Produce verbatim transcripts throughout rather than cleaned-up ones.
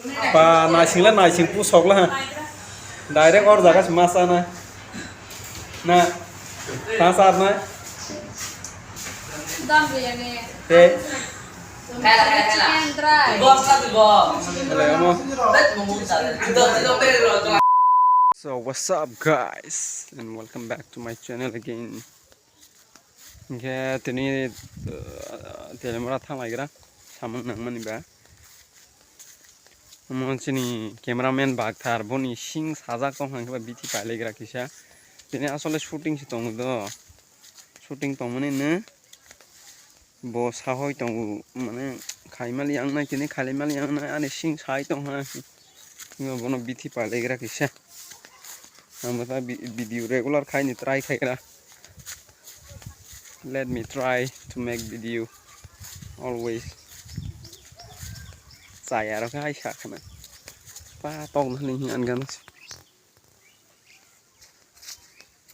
Ba naising le naising pusok le ha. Direct or jaga se ma sana. Na. Ta sar na. Dam biryani. Te. Chicken dry. Hello, amo. So what's up guys and welcome back to my channel again. Hingke tini, uh, Telemura thanglaigra samung nangmani ba. Omo chini cameraman bakthar boni sing sajak tong hangke ba bithi pailaigra kisa. Tini asole shooting se tongo do. Shooting tongmani no bo sahoi tongo mane khaimali ang nai tini khaimali ang nai ani sing sai tong ha. Bono bithi pailaigra kisa. Ang bo ta vi-, video regular khaini try khaigra. Let me try to make video always. Chaya rok hai sa khana. Pa tok na ning an gan.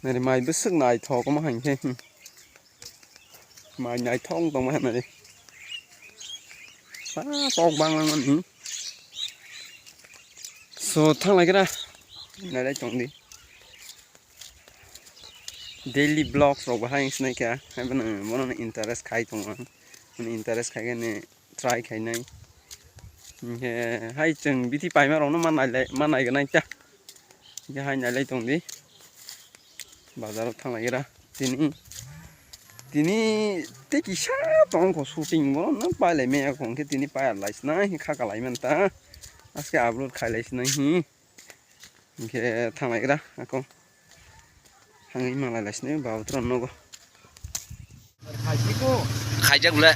Nari mai bwswk naithok omo hai khe. Mai naithok tongma hai nari. Pa tok bang lang mani. So thanglaigra. Nari tong di. Daily vlogs rok bahai wng sinai kha, hai bono, bono interest khai tongo ang, bono interest khai khe try khainai. Hinkhe hai chwng bithi paima rokno ma nailai, ma naignai ta. Hinkhe hai nailai tong di, bazaro thanglaigra tini, tini tei kisa tongkho shooting bono pailai maya kho, hinkhe tini paiya lai sinai, hinkhe kha kalai manta, aske upload khailai sinai hi. Hinkhe thanglaigra ako. Hangwi manglai laisini babu tron nogo. Khaijak le.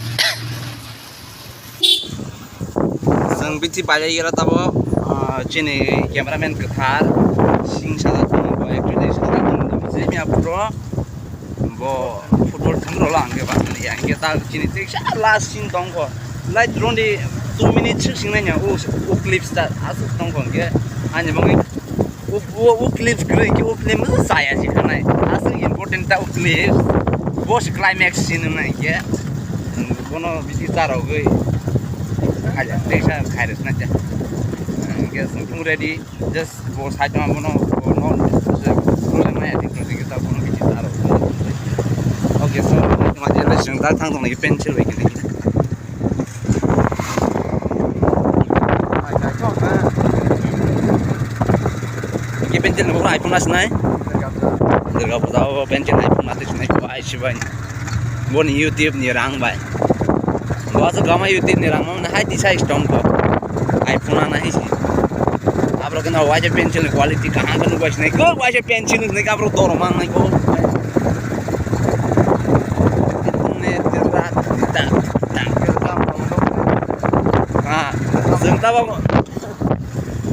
Chwng bithi pailai gira tabo, ah, chini cameraman kwthar sing sajak tongo, bo actually sajak tongo, je miya puro. Bo football thwng rwla hwnkhe ba, hwnkhe ta chini tei kisa last scene tongkho. Like, drone di two minutes swk sing nanya, o, o clips ta aswk tongkho hwnkhe, ani bagwi o, o, o clips kwrwi hwnkhe o film o chaya si khanai. Aswk important ta o clips. Bo se climax scene wngnai hwnkhe, bono bithi charogwi khaijak, tei kisa khairok sinai ta. Hwnkhe chwng ready. Just bo side ma bono, bono, bono maya di, bono di kita bono bithi taro. Okay, so, ma je le sing ta thang tong ni pencil bai kini. Ki pencil ni iPhone as nai? Durga Puja o pencil iPhone as nai ko ai si bai. Boni YouTube ni rang bai. Bo aswk gama YouTube ni rang mo hai tisa is tong ko. iPhone ana hai si. Abro kena waje pencil ni quality kaham khe nukbai sinai ko, waje pencil ni abro doro mang nai ko. Ah, chwng tabok,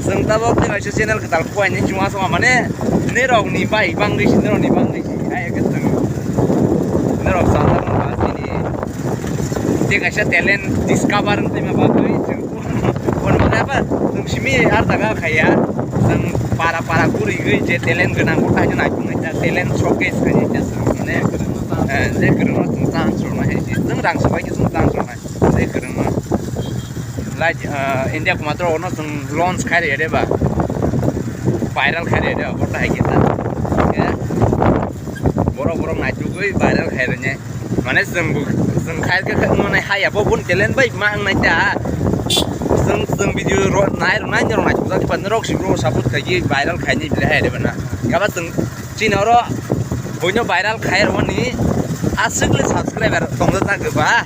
chwng tabok ni waisa channel kwtal khuai ni chuma sama mane, ne rok ni bai bang ri si, ne rok ni bang ri si, ai ke chwng. Ne rok sa ta ma ba chini. Je kaisa talent discover wng tongma bagwi chwng. Kono mane ba chwng simi ar jaga khaiya. Chwng para para gurigwi je talent gwnang bo kaisa naituknai ta talent showcase khainai ta chwng mane, eh, je kwrwngno chwng chance rwna hai se. Chwng rang swbai khe chwng chance rwnai. Je kwrwngno. Like, eh, India kumatro ono chwng launch khai rwya de ba. Viral khai rwya de ba, bo ta hai khe ta. Eh? Borok borok naitukgwi viral khai rwne. Mane chwng bo, chwng khai khe khai mane haya bo bun talent bai ma wngnai ta. Chwng, chwng video ro nai ro nai ro nai jak ba norok si bro support khai viral khai ni bile hai de bana. Kaba chwng chini oro boino viral khai ro ni aswk le subscriber tong jak ba.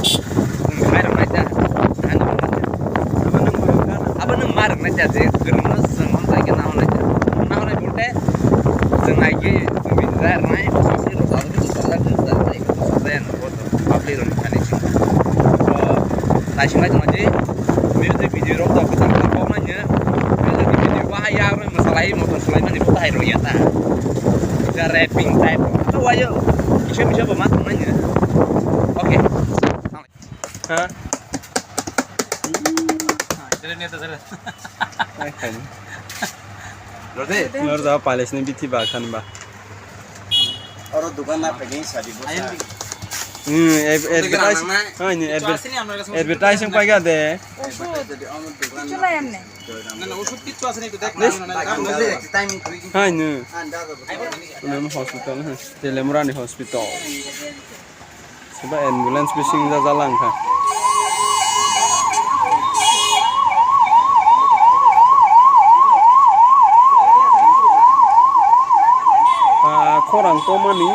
Chwng khai ro nai ta. Abo nwng ma rwk nai ta je kwrwngno chwng hwn bai khe na hwn nai ta. Na hwn nai bolte chwng nai khe chwng bini rai rwnai, public rok chajak chajak chajak chajak chajak chajak public rokni thani chwng. So, naising lai tongma je music video rok da kwchang kwchang kok nai nw. Music video bahai ya rw mwsalai motor salai mani bo bahai rw ya ta. Ja rapping type. Abo wayo kisa misa bo ma tong nai nw. Okay. Ha? Dere ne to dere. Ai khai. Rode. Nor da palace ni bithi ba khan ba. Oro dukan na phaikhe sadi bo. Ayan sa. Di. Hmm, ad-, advertise. Hai ni, adver-, advertising pai ga de. Oshud. Kichu lai amne. Na, na, oshud kichu asne, ekটু dekh na, na, na, na, na. Hai ni. Hospital, ha. Telemurani hospital. Seba ambulance bising ja jalang kha. Ah, khorang komani.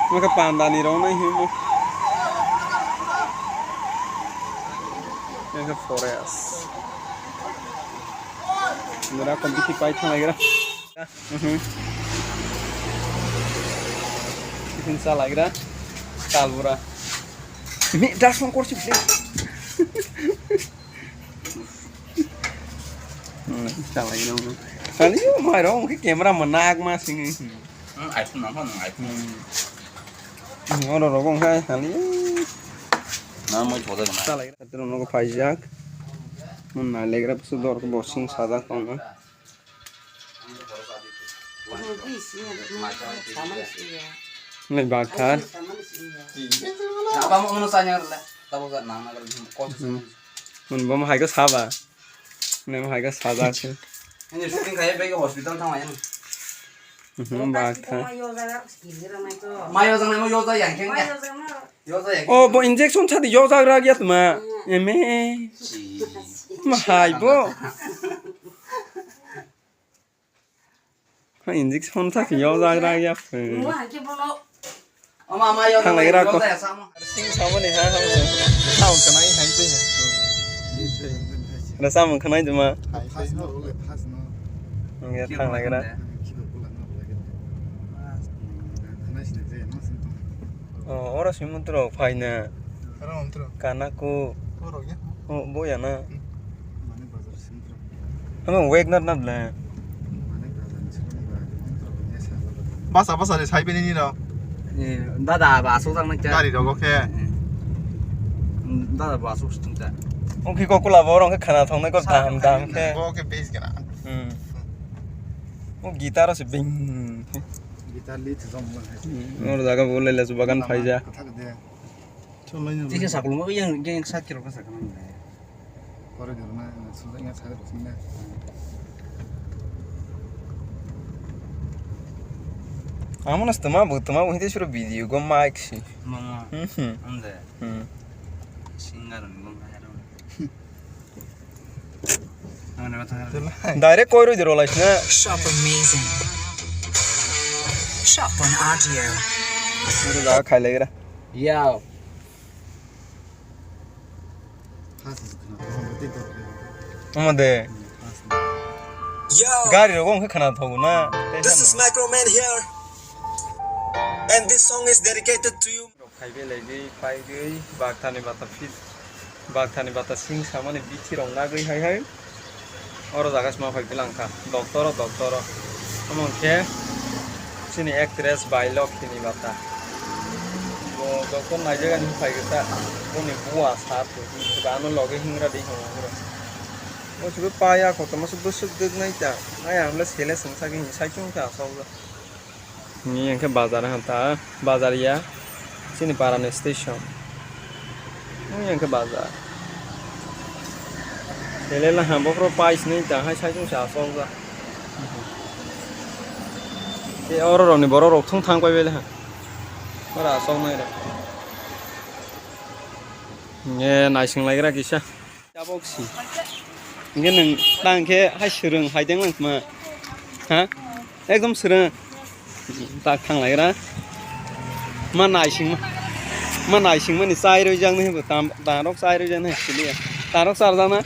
Maka panda ni rong nai himo. Maka forest. Nira kompiti pai thang lagi ra. Mhm. Tiffin sa lagi ra. Kalbura. Mi das mong korsi ble. Hmm, sa lagi ra. Ani mai rong ke camera manak ma singi. Hmm, iPhone nang phone iPhone. Hmm. Oro rogo wngkha sali. Na moi thoda na. Chalai gra tero nogo paijak. Mun na legra pusu dor bo sing sajak tong. Lai bak thar. Aba mo mono sanya le. Tabo ga nang na ga ko. Mun bo mo hai ko saba. Nem hai ka sajak se. Ini shooting khai bai hospital thang ayan. Mhm, bak tha. Mayo jang nai mo yoja yang keng ya. Yoja yang. Oh, bo injection sa di yoja ra gya tma. Eme. Ma hai bo. Ha, injection sa ki yoja ra gya. Mo hai ke bono. Thang lai gra ko. Sing samani ha ha. Sound kana hai pe. Ra samung khanai juma. Nge thang lai gra. Oh, oro simutro phaina. Kana ku. Oh, boya na. Ano Wagner na ble. Basa basa de sai bini ni ro. Eh, dada ba asuk jang nang. Gari rogo khe. Eh. Dada ba asuk sung ta. Ong khi ko kula bo rong khe khana thong nai ko dam dam khe. Bo khe base gana. Hmm. O guitar se bing. Guitar lead jom mo hai. Hmm. Or jaga bo le le bagan phaija. Thik se saklung yang yang sak kilo ka sakna. Kore dona sujak ya sare bosna. Amo na stema bo toma bo hite suro video go mic si. Mama. Mhm. Ande. Hmm. Singer ni gom hai ro. Direct koi roi de rolai sina. Shop amazing. Shop on audio. Uru da khai legra. Yo. Omo de. Yo. Gari rogo wngkhe khana thogo na. This is Micro Man here. And this song is dedicated to you. Khai belai gwi, pai gwi, bakthani bata fit, bakthani bata sing samani bithi rok nagwi hai hai. Oro jaga sima phai bilang kha, doctor o, doctor o. Omo khe chini actress bai Lokhi ni bata. Bo doctor naijak ani phai kha, boni bua sa thwk, ano logi hingra di hwnwi hwnwi. O se pai ya kotorma se bwswk dwk nai ta, ai ang le sele swng sak ni sai chung kha asok. Ni hwnkhe bazar hwn ta, bazar ya, chini para ni station. Ni hwnkhe bazar. Tele la ham bokhro pai sini ta hai sai chung sa asok ja. Te oro rok ni borok rok thung thang pai bai le ha. Ora asok nai rok. Nge naising lai gra kisa. Tabok si. Hingke nwng ta hingke hai swrwng hai deng lang tma. Ha? Ekdom swrwng. Tak thang lai gra. Ma naising ma. Ma naising mani chai roi jang nai bo tam, tarok chai roi jang nai sili ya. Tarok char jang na.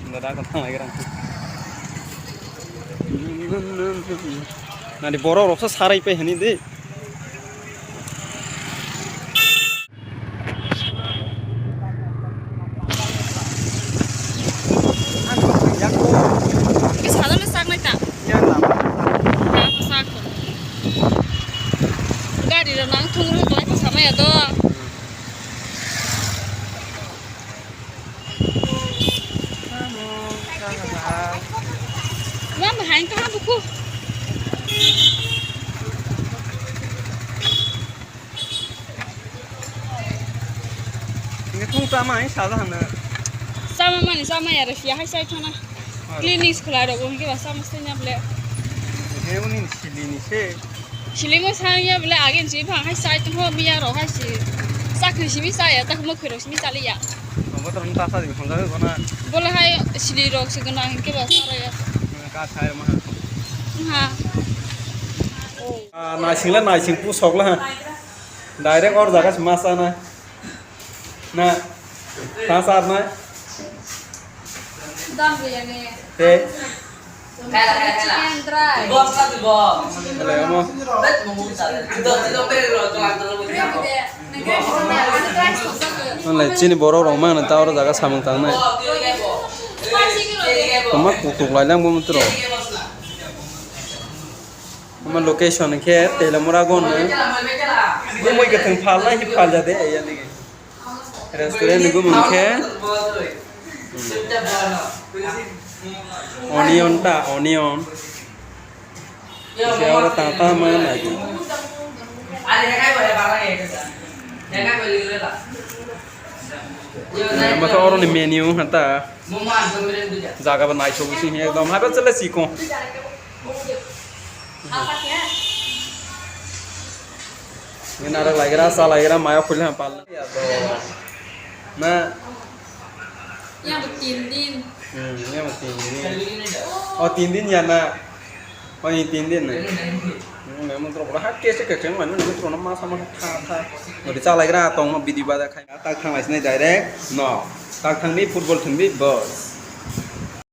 Nda da thang lai gra. Nadi borok rok sa sarai pai hani de. Ke sana na sak nai ta? Ya, na. Ya, ko sak ko. Gari ro nang thung ro ko ko sama ya do. Kung tama hai sala hana. Sama mani sama ya re, ya hai sai thana. Clinics khulai rok, hingke ba sama sai nya ble. He uni sili ni se. Silimo sa ya ble, agin si bang hai sai thana, miya rok hai si. Sakri simi sa ya, tak mo khero simi sa le ya. Obo to ta sa di, hongga ko na. Bole hai sili rok si gana, hingke ba sa ya. Ka sai ma. Ha. Ah, naising le naising pusok le ha. Direct or jaga se ma sa na. Na, ta sar na. Dam biryani. Te. Chicken dry. Bos ka tu bos. Hello, mo. Nang kaya mo na, ano, rice to sa. Nang le chini borok rok ma na ta oro jaga samung tang nai. Spicy ki roti. Tama kutuk lai lang bo mutro. Ama location khe Telamura gon. Bumui kwthwng phalnai hi phaljade, yani. Restaurant ni bumung khe onion ta, onion. Khe oro ta ta ma nai. Ama khe oro ni menu hata. Jaga bo naithok sing ekdom. Haba chale sikon. Nge narok laigra, sa laigra, maya phulha pal. Na. Yang tin din. Hmm, yang tin din. Oh, tin din ya na. Oh, ini tin din na. Hmm, memang terus pura hak kese kese mana ni terus nama sama tha tha. Mau dicalai kira atau mau bidi bada khai. Tak thang lai sinai direct. No. Tak thang ni football thang ni bos.